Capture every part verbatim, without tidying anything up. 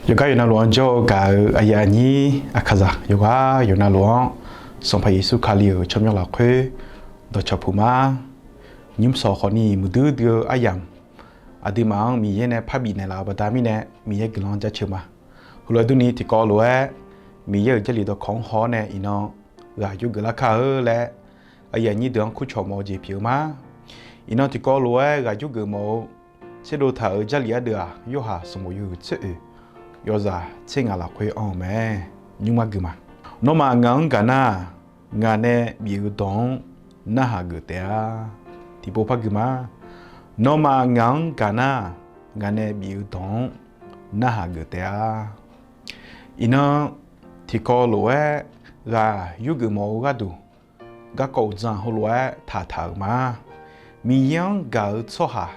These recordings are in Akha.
Yawqgar yawqnavluf-anr jawr-eu gaq-euq aqyuif aqnyir aqkaqzaq yawqghaq yawqnavluf-anr, Sanqpaq Yeqsur Kali-euq tsawrmyanr lafkhoer dawqcawq puq ma. Nymr sawq khawfni muiqdui dui-eu aryamq, aqduimaf-anr Miqyaer nae parbif naeqlaf-euq baqda mirnae Miqyaer guiqlanq jaceuq ma. Heulof-aer durni tiqkawv lof-aer Miqyaer-euq Jarlif dawqkawq-anr haw-awr nae iqnan ghaq yurgeuf lar kar-eu laer aqyuif aqnyir deuq-anr kurcawq mawf-eu jeq pyeuf-eu ma. Iqnan tiqkawv lof-aer ghaq yurgeuf mawf-eu tserdov taq-euq Jarlif ardeuv-aq, Yorhaq sanqbof yawhuiq tser oeq yawzaq tser ngaq lafkhoer anr-eu mae. Nymrma gui ma. Nawmaf ngaq-anr gaq nar, ngaq nae bif-eu dawq-anr narhaq geuf taef-a. Tiqpov par gui ma. Nawmaf ngaq-anr gaq nar, ngaq nae bif-eu dawq-anr narhaq geuf taef-a. Iqnan tiqkawv lof-aer ghaq yurgeuf mawf-eu gharduq garkawv uqdzan heulof-aer taqtaq-euq ma. Miqyaer-anr gaq-eu tsawrhaq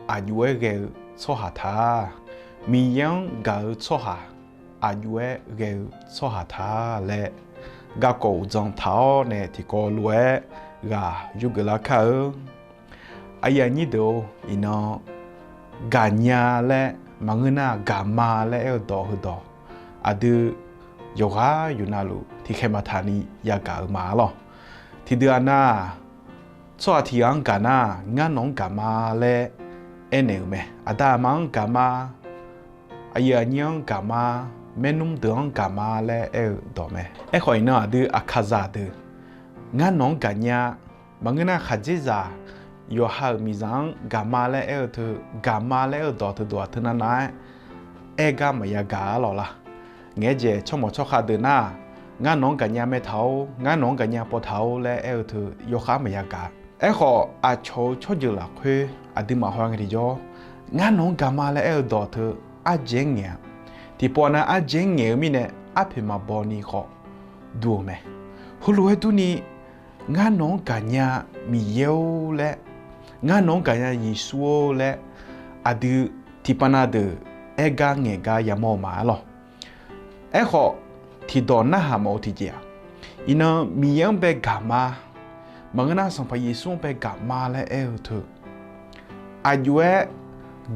aqjox-aer ghae-eu tsawrhaq ta. Miqyaer-anr gaq-eu tsawrhaq aqjox-aer ghae-eu tsawrhaq ta laer garkawv uqdzan taq-awr nae tiqkawv lof-aer ghaq yurgeuf lar kar-eu. Aqyuif aqnyir deuq-or, iqnan gaqnya laer maqngeur nar gaqma laer aer-eu dawq heudawq aqdui yawqghaq yawqnavluf tiqkhaeq maqtaq ni yagaq-eu ma lawq. Tiqdeuq-aq nar, tsawrhaq tiq ghaq-anr gaq nar, ngar nawq-anr gaqma laer aernaeq-euq mae. Aqda aqma-anr gaqma, aqyuif aqnyir-anr gaqma, maernmr deuq-anr gaqma laer aer-eu dawq mae. Aerkhawf iqnan aqdui aqkaqzaq deuq ngar nawq-anr gaqnya, maqngeur nar khaqdzerzaq yawqha-euq miqzaq-anr gaqma laer aer-eu teu, gaqma laer aer-eu dawq teu dawq-aq teunav nav-aer aer gar maqya gaq-ar lawq la. Ngaeq-aer jeq tsawrmawq tsawrkhav deuq nar, ngar nawq-anr gaqnya maertaq-or, ngar nawq-anr gaqnya pawtaq-or laer aer-eu teu yawkhav maqya gaq. Aerkhawf aqcawq-eu tsawrjeuq lafkhoer aqduimaf haw ngae tiqjawr, ngar nawq-anr gaqma laer aer-eu dawq teu ardzaeq-aer ngaeq-a. Tiqpov nav ardzaeq-aer ngaeq-eu mirnae arpoeq maqbaw ni khawf dur-eu mae. Heulof-aer durni, ngar nawq-anr gaqnya Miqyaer-or laer, ngar nawq-anr gaqnya Yeqsur-or laer, aqdui tiqpav nav deuq aer gar ngaeq gar yamawr-eu ma-ar lawq. Aerkhawf, tiqdawq narhaq mawf-eu tiqjeq-aq, iqnan Miqyaer-anr bae gaqma, maqngeur nar Sanqpaq Yeqsur-anr bae gaqma laer aer-eu teu, aqjox-aer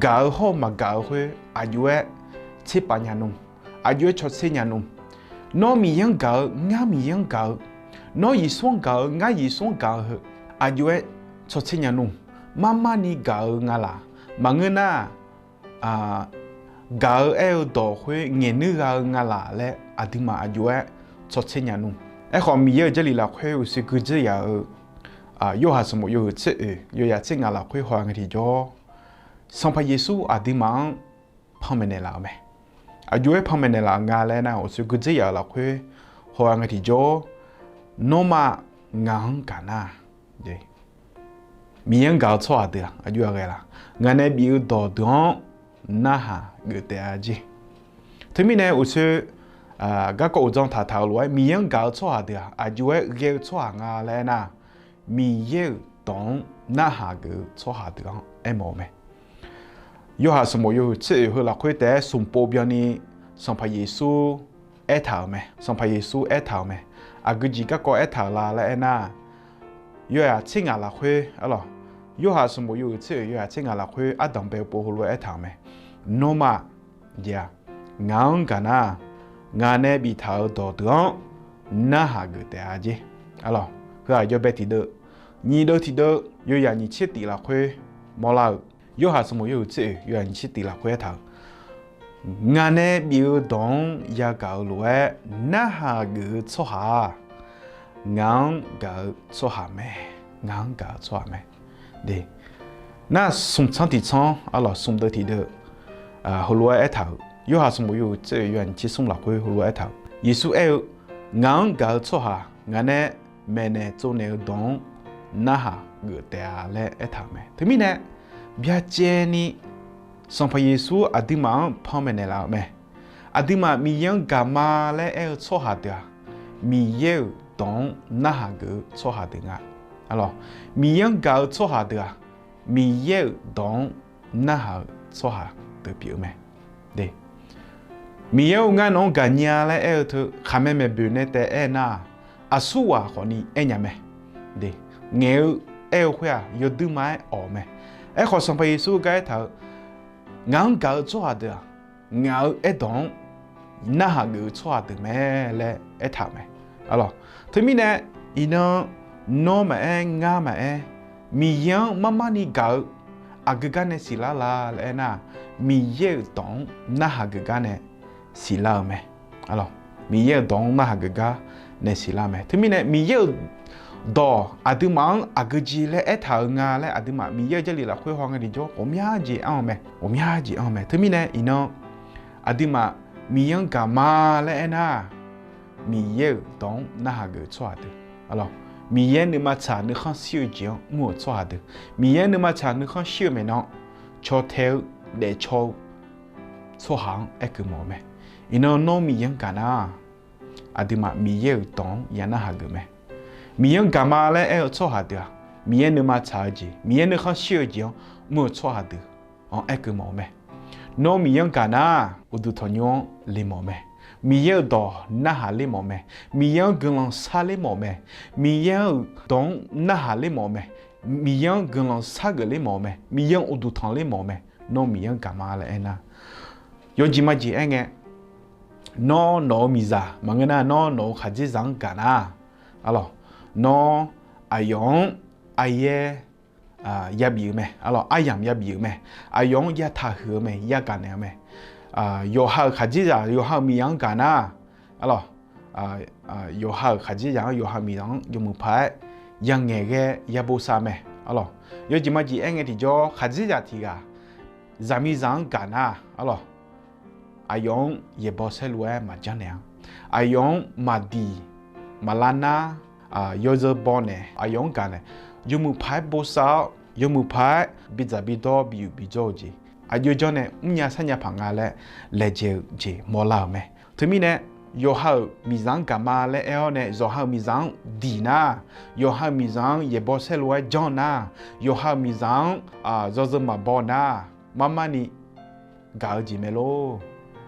gaq-eu hawr-eu maqgaq-eu khoer aqjox-aer tserpav nya nmr, aqjox-aer cawtser nya nmr. Nawr Miqyaer-anr gaq-eu, ngar Miqyaer-anr gaq-eu, nawr Yeqsur-anr gaq-eu, ngar Yeqsur-anr gaq-eu heu, aqjox-aer cawtser nya nmr. Marmar ni gaq-eu nga laq, maqngeur nar gaq-eu aer-eu dawq khoer ngaeqnuir gha-eu nga laq laer aqduimaf aqjox-aer cawtser nya nmr. Aerkhawf Miqyaer-euq Jarlif lafkhoer uqshoe guidzer yaf-eu Yorhaq sanqbof yawhuiq tser oeq yawzaq tser ngaq lafkhoer haw ngae tiqjawr, Sanqpaq Yeqsur aqduimaf-anr panmaeq naeqlaf-eu mae. Aqjox-aer panmaeq naeqlaf-eu nga laer nar, uqshoe guidzer yaf-euq lafkhoer haw ngae tiqjawr, nawmaf ngaq-anr gaq nar, Miqyaer-anr gaq-eu tsawrhaq deuq-aq aqjox-aer ghae laf, ngaq nae bif-eu dawq deuq-anr narhaq geuf taef-a jeq. Teumirnae uqshoe garkawv uqdzan taqtaq-eu lof-aer Miqyaer-anr gaq-eu tsawrhaq deuq-aq aqjox-aer ghae-eu tsawrhaq nga laer aernar, Miqyaer-euq dawq-anr narhaq geuf-eu tsawrhaq deuq-anr aermawf-eu mae. Yorhaq sanqbof yawhuiq tser oeq heu lafkhoer taef-aer smq pov byanni Sanqpaq Yeqsur aertaq-euq mae. Sanqpaq Yeqsur aertaq-euq mae. Aqgeu jeq garkawv aertaq-euq la laer aernar, yawzaq tser ngaq lafkhoer, Yorhaq sanqbof yawhuiq tser oeq yawzaq tser ngaq lafkhoer ardanq bae-eu pov heulof-aer aertaq-euq mae. Nawmaf jeq-aq, ngaq-anr gaq nar, ngaq nae biftaq-euq dawq deuq-anr narhaq geuf taef-a jeq. Heu-aq yawbae tiqdeuv, nyiq deuv tiqdeuv yawzaq nyiq tser tif lafkhoer mawrlar-euq, Yorhaq sanqbof yawhuiq tser oeq yawzaq nyiq tser tif lafkhoer aertaq-euq, ngaq nae bif-eu dawq-anr yagaq-eu lof-aer narhaq geuf-eu tsawrhaq-aq, ngaq-anr gaq-eu tsawrhaq mae. Ngaq-anr gaq-eu tsawrhaq mae. Nar smq tsanr tiq tsanr, arlawq smq deuv tiqdeuv heulof-aer aertaq-euq, Yorhaq sanqbof yawhuiq tser oeq yawzaq nyiq tser smr lafkhoer heulof-aer aertaq-euq, Yeqsur aer-eu, ngaq-anr gaq-eu tsawrhaq ngaq nae maeqnaeq tsovnaeq-eu dawq-anr narhaq geuf taef-a laer aertaq-euq mae. Teumirnae byacaevni Sanqpaq Yeqsur aqduimaf-anr panmaeq naeqlaf-euq mae. Aqduimaf Miqyaer-anr gaq ma laer aer-eu tsawrhaq deuq-aq, Miqyaer-euq dawq-anr narhaq geuf-eu tsawrhaq deuq nga. Miqyaer-anr gaq-eu tsawrhaq deuq-aq, Miqyaer-euq dawq-anr narhaq-eu tsawrhaq deuq pyeuf-eu mae. Miqyaer-or, ngar nawq-anr gaqnya laer aer-eu teu khaqmae maeqboeq nae taef aernar, aqsurghaq khawfni aernya mae. Ngaeq-eu aer-eu khoer-aq yawduima-aer awq mae. Aerkhawf Sanqpaq Yeqsur gar aertaq-eu, ngaq-anr gaq-eu tsawrhaq deuq-aq, ngaq-euq aerdawq-anr narhaq geuf-eu tsawrhaq deuq mae laer aertaq-euq mae. Teumirnae, iqnan nawr maqaer, ngar maqaer, Miqyaer-anr mar mar ni gaq-eu aqgeu gar nae siqlar la laer aernar, Miqyaer-euq dawq-anr narhaq geuf gar nae siqlar-euq mae. Miqyaer-euq dawq-anr narhaq geuf gar nae siqlar-eu mae. Teumirnae Miqyaer-euq dawq aqduimaf-anr aqgeu jeq laer aertaq-euq nga laer aqduimaf Miqyaer-euq Jarlif lafkhoer haw ngae tiqjawr ghawqmya jeq anr-eu mae. Ghawqmya jeq anr-eu mae. Teumirnae iqnan aqduimaf Miqyaer-anr gaq ma laer aernar, Miqyaer-euq dawq-anr narhaq geuf-eu tsawrhaq deuq, Miqyaer nuima tsaq nuikhanr shir-eu jeq-anr mr-euq tsawrhaq deuq, Miqyaer nuima tsaq nuikhanr shir-eu maeqnan caw tae-eu daefcaw-eu tsawrhaq-anr aerkeuv mawf-eu mae. Iqnan nawr Miqyaer-anr gaq nar, aqduimaf Miqyaer-euq dawq-anr ya narhaq geuf mae. Miqyaer-anr gaq ma laer aer-eu tsawrhaq deuq-aq, Miqyaer nuima tsaq-eu jeq, Miqyaer nuikhanr shir-eu jeq-anr mr-eu tsawrhaq deuq-anr aerkeuv mawf-eu mae. Nawr Miqyaer-anr gaq nar, uqduq tanqnymr-anr le mawf mae. Miqyaer-euq dawq narhaq ler mawf mae. Miqyaer-anr guiqlanq sar ler mawf mae. Miqyaer-euq dawq-anr narhaq ler mawf mae. Miqyaer-anr guiqlanq sar geuf ler mawf mae. Miqyaer-anr uqduq tanq ler mawf mae. Nawr Miqyaer-anr gaq ma laer aernar, yawjeq majeq aerngae, nawr nawq-eu miqzaq maqngeur nar, nawr nawq-eu khaqdzerzaq-anr gaq nar, arlawq, nawr aqyawf-anr aqyaer yabif-eu mae, arlawq, aryamq yabif-eu mae, aqyawf-anr yataq huiq-eu mae, yagaq naeq-eu mae, yawqha-euq khaqdzerzaq yawqha-euq miqzaq-anr gaq nar, arlawq, yawqha-euq khaqdzerzaq-anr yawqha-euq miqzaq-anr yawmuiq paq-aer yangaeq ghae yabosav mae, arlawq. Yawjeq majeq aerngae tiqjawr khaqdzerzaq tiq ghaq zaqmiqzaq-anr gaq nar, arlawq, aqyawf-anr yaeqbawq saerlu-aer maqjanr naeq-a. Aqyawf-anr maqdiq maqlar nar, yawzeu baw naeq, aqyawf-anr gaq nae, yawmuiq paq-aer bosav-awr yawmuiq paq-aer bidzaq bidawr biyuf bijawr-eu jeq, aqjox janr nae mrnya sarnya paq nga laer laejae-eu jeq mawrlar-euq mae. Teumirnae, yawqha-euq miqzaq-anr gaq ma laer aer-awr nae yawqha-euq miqzaq-anr diq nar, yawqha-euq miqzaq-anr yaeqbawq saerlu-aer janr nar, yawqha-euq miqzaq-anr yawzeu maqbaw nar, mar mar ni gaq-eu jeq mae lor.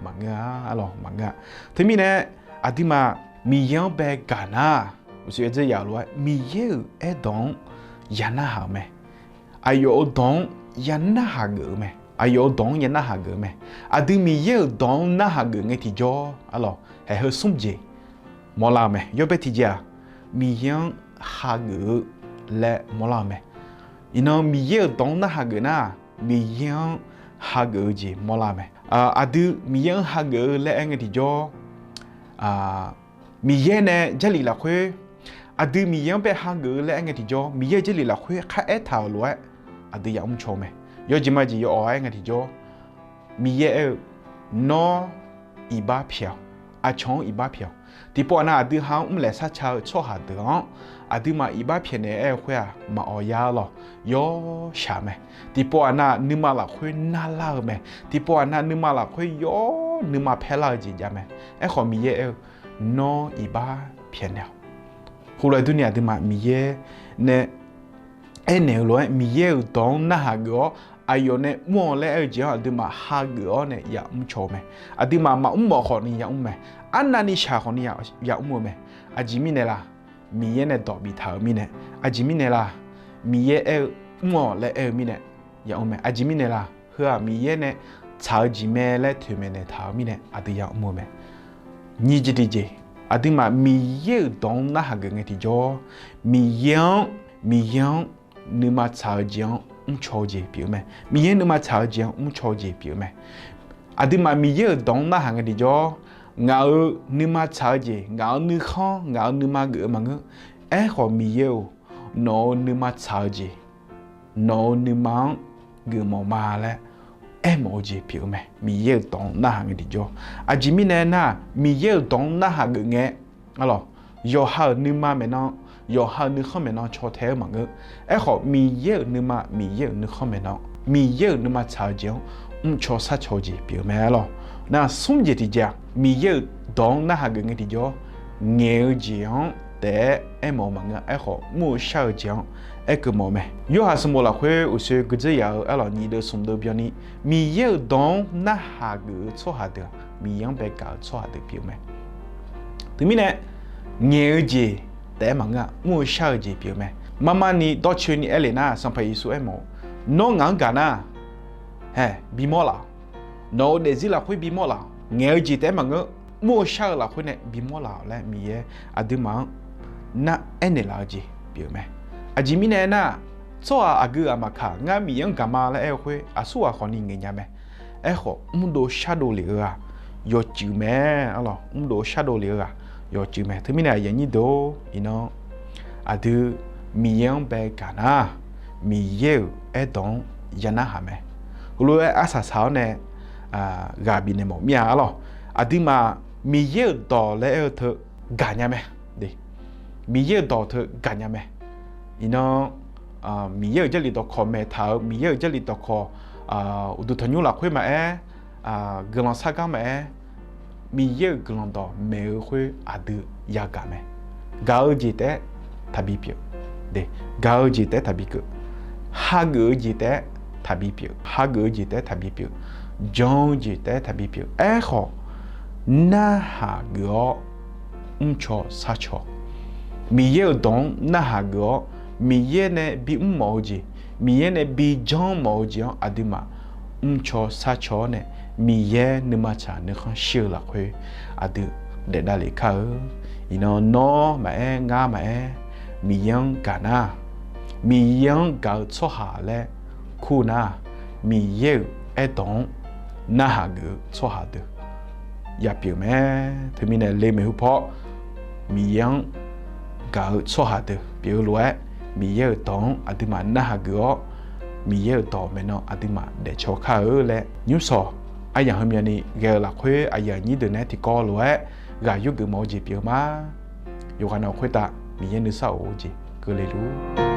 Maqngeur-a, arlawq, maqngeur-a. Teumirnae, aqduimaf Miqyaer-anr bae gaq nar, uqshoe dzeur yaf-euq lof-aer Miqyaer-euq aerdawq-anr ya narhaq-euq mae. Aqyawf-euq dawq-anr ya narhaq geuf-eu mae. Aqyawf-euq dawq-anr ya narhaq geuf-eu mae. Aqdui Miqyaer-euq dawq-anr narhaq geuf ngae tiqjawr, arlawq, haeq heu smr jeq mawrlar-eu mae. Yawbae tiqjeq-aq, Miqyaer-anr hageuf-eu laer mawrlar-eu mae. Iqnan Miqyaer-euq dawq-anr narhaq geuf nar, Miqyaer-anr hageuf-eu jeq mawrlar-eu mae. Aqdui Miqyaer-anr hageuf-eu laer aer ngae tiqjawr, Miqyaer nae Jarlif lafkhoer, aqdui Miqyaer-anr bae hageuf-eu laer aer ngae tiqjawr, Miqyaer-euq Jarlif lafkhoer khar aertaq-euq lof-aer aqdui yamr caw-eu mae. Yawjeq majeq yaw-awq aer ngae tiqjawr, Miqyaer aer-eu, nawr iqbax pyaeq-awq. Aqcawq-anr iqbax pyaeq-awq. Tiqpov aqnav aqdui ha-anr mrlaeq sarca-eu tsawrhaq deuq-anr aqduimaf iqbax pyaeqnaeq aer-eu khoer-aq, maqawq ya-a lawq. Yawshaq mae. Tiqpov aqnav nuima lafkhoer narlar-eu mae. Tiqpov aqnav nuima lafkhoer yawr nuima paerlar-eu jeq jav mae. Aerkhawf Miqyaer aer-eu, nawr iqbax pyaeqnaeq-awq. Khoerlof-aer durni aqduimaf Miqyaer nae aernaeq-eu lof-aer Miqyaer-euq dawq-anr narhaq geuf-awr aqyawf nae mr-awq laer aer-eu jeq-anr aqduimaf hageuf-awr nae yamr caw-eu mae. Aqduimaf maqmr mawf khawfni yamr mae. Arnavni shaq khawfni yamr-eu mae. Aqjeq mirnae la? Miqyaer nae dawq biftaq-euq mirnae. Aqjeq mirnae la? Miqyaer aer-eu mr-awq laer aer-eu mirnae yamr mae. Aqjeq mirnae la? Heu-aq Miqyaer nae tsaq-eu jeq mae laer toeqmaeq naeqtaq-eu mirnae aqdui yamr-eu mae. Nyiq jeq tiqjeq, aqduimaf Miqyaer-euq dawq-anr narhaq geuf ngae tiqjawr, Miqyaer-anr, Miqyaer-anr nuima tsaq-eu jeq-anr mrcaw-eu jeq pyeuf-eu mae. Miqyaer nuima tsaq-eu jeq-anr mrcaw-eu jeq pyeuf-eu mae. Aqduimaf Miqyaer-euq dawq-anr narhaq ngae tiqjawr, ngaq-euq nuima tsaq-eu jeq, ngaq-euq nuikhanr, ngaq-euq nuima geuf-eu maqngeur. Aerkhawf Miqyaer-or, nawq-euq nuima tsaq-eu jeq, nawq-euq nuima-anr geufmawf ma laer aermawf-eu jeq pyeuf-eu mae. Miqyaer-euq dawq-anr narhaq ngae tiqjawr. Aqjeq mirnae nar, Miqyaer-euq dawq-anr narhaq geuf ngae, arlawq, yawqha-euq nuima maeqnan, yawqha-euq nuikhanr maeqnan caw tae-eu maqngeur. Aerkhawf Miqyaer-euq nuima, Miqyaer-euq nuikhanr maeqnan, Miqyaer-euq nuima tsaq-eu jeq-anr mrcaw sharcaw-eu jeq pyeuf-eu mae, arlawq. Nar smr jeq tiqjeq-aq, Miqyaer-euq dawq-anr narhaq geuf ngae tiqjawr, ngaeq-eu jeq-anr taef-aer aermawf-eu maqngeur. Aerkhawf mr-eu shar-eu jeq-anr aerkeuv mawf-eu mae. Yorhaq sanqbof lafkhoer uqshoe guidzeur yaf-eu, arlawq, nyiq deuq smq deuq byanni, Miqyaer-euq dawq-anr narhaq geuf-eu tsawrhaq deuq-aq, Miqyaer-anr bae gaq-eu tsawrhaq deuq pyeuf-eu mae. Teumirnae, ngaeq-eu jeq taef-aer maqngeur-a, mr-eu shar-eu jeq pyeuf-eu mae. Mar mar ni dawrcoeni aer lef nar, Sanqpaq Yeqsur aermawf-eu, nawr ngaq-anr gaq nar, hae, bimawr laf-awq. Nawq-euq daefzir lafkhoer bimawr laf-awq. Ngaeq-eu jeq taef-aer maqngeur, mr-eu shar-eu lafkhoer nae bimawr laf-awq laer Miqyaer aqduimaf-anr nar aernaeq laf-eu jeq pyeuf-eu mae. Aqjeq mirnae aernar, tsawrhaq aqgeu ghaq maqkaq, ngar Miqyaer-anr gaq ma laer aer-eu khoer aqsurghaq khawfni ngaeq nya mae. Aerkhawf, mrdov shardov lef-eu ghaq yawcuif mae. Arlawq, mrdov shardov lef-eu ghaq yawcuif mae. Teumirnae aqyuif aqnyir deuq-or, iqnan aqdui Miqyaer-anr bae gaq nar, Miqyaer-euq aerdawq-anr ya narhaq mae. Heulof-aer arsaq saq-awr nae ghaq bifnaeq mawf mir-a. Arlawq, aqduimaf Miqyaer-euq dawq laer aer-eu teu gaqnya mae. Miqyaer-euq dawq teu gaqnya mae. Iqnan Miqyaer-euq Jarlif dawqkawq maeqtaq-euq, Miqyaer-euq Jarlif dawqkawq uqduq tanqnymr lafkhoer maqaer, guiqlanq sargar maqaer, Miqyaer-euq guiqlanq dawq maeq-eu khoer aqdui yagaq mae. Gaq-eu jeq taef-aer taqbi pyeuf. Gaq-eu jeq taef-aer taqbi keuv. Hageuf-eu jeq taef-aer taqbi pyeuf. Hageuf-eu jeq taef-aer taqbi pyeuf. Jan-eu jeq taef-aer taqbi pyeuf. Aerkhawf, narhaq geuf-awr mrcaw sarcaw, Miqyaer-euq dawq-anr narhaq geuf-awr, Miqyaer nae bimr mawf-eu jeq, Miqyaer nae bijanr mawf-eu jeq-anr aqduimaf mrcaw sarcaw-awr nae, Miqyaer nuima tsaq nuikhanr shir-eu lafkhoer aqdui daefdav lef kar-eu. Iqnan nawr maqaer, ngar maqaer, Miqyaer-anr gaq nar, Miqyaer-anr gaq-eu tsawrhaq laer kur nar, Miqyaer-euq aerdawq-anr narhaq geuf-eu tsawrhaq deuq ya pyeuf mae. Teumirnae le maeqhu paw, Miqyaer-anr gaq-eu tsawrhaq deuq pyeuf-eu lof-aer, Miqyaer-euq dawq-anr aqduimaf narhaq geuf-awr, Miqyaer-euq dawq maeqnan aqduimaf daefcaw kar-eu laer, nymrshawq aryamq heumyani ghae-eu lafkhoer aqyuif aqnyir deuq nae tiqkawv lof-aer ghaq yurgeuf mawf-eu jeq pyeuf-eu ma. Yawqghaq navluf khoertav Miqyaer nuisar of-eu jeq keuvle luf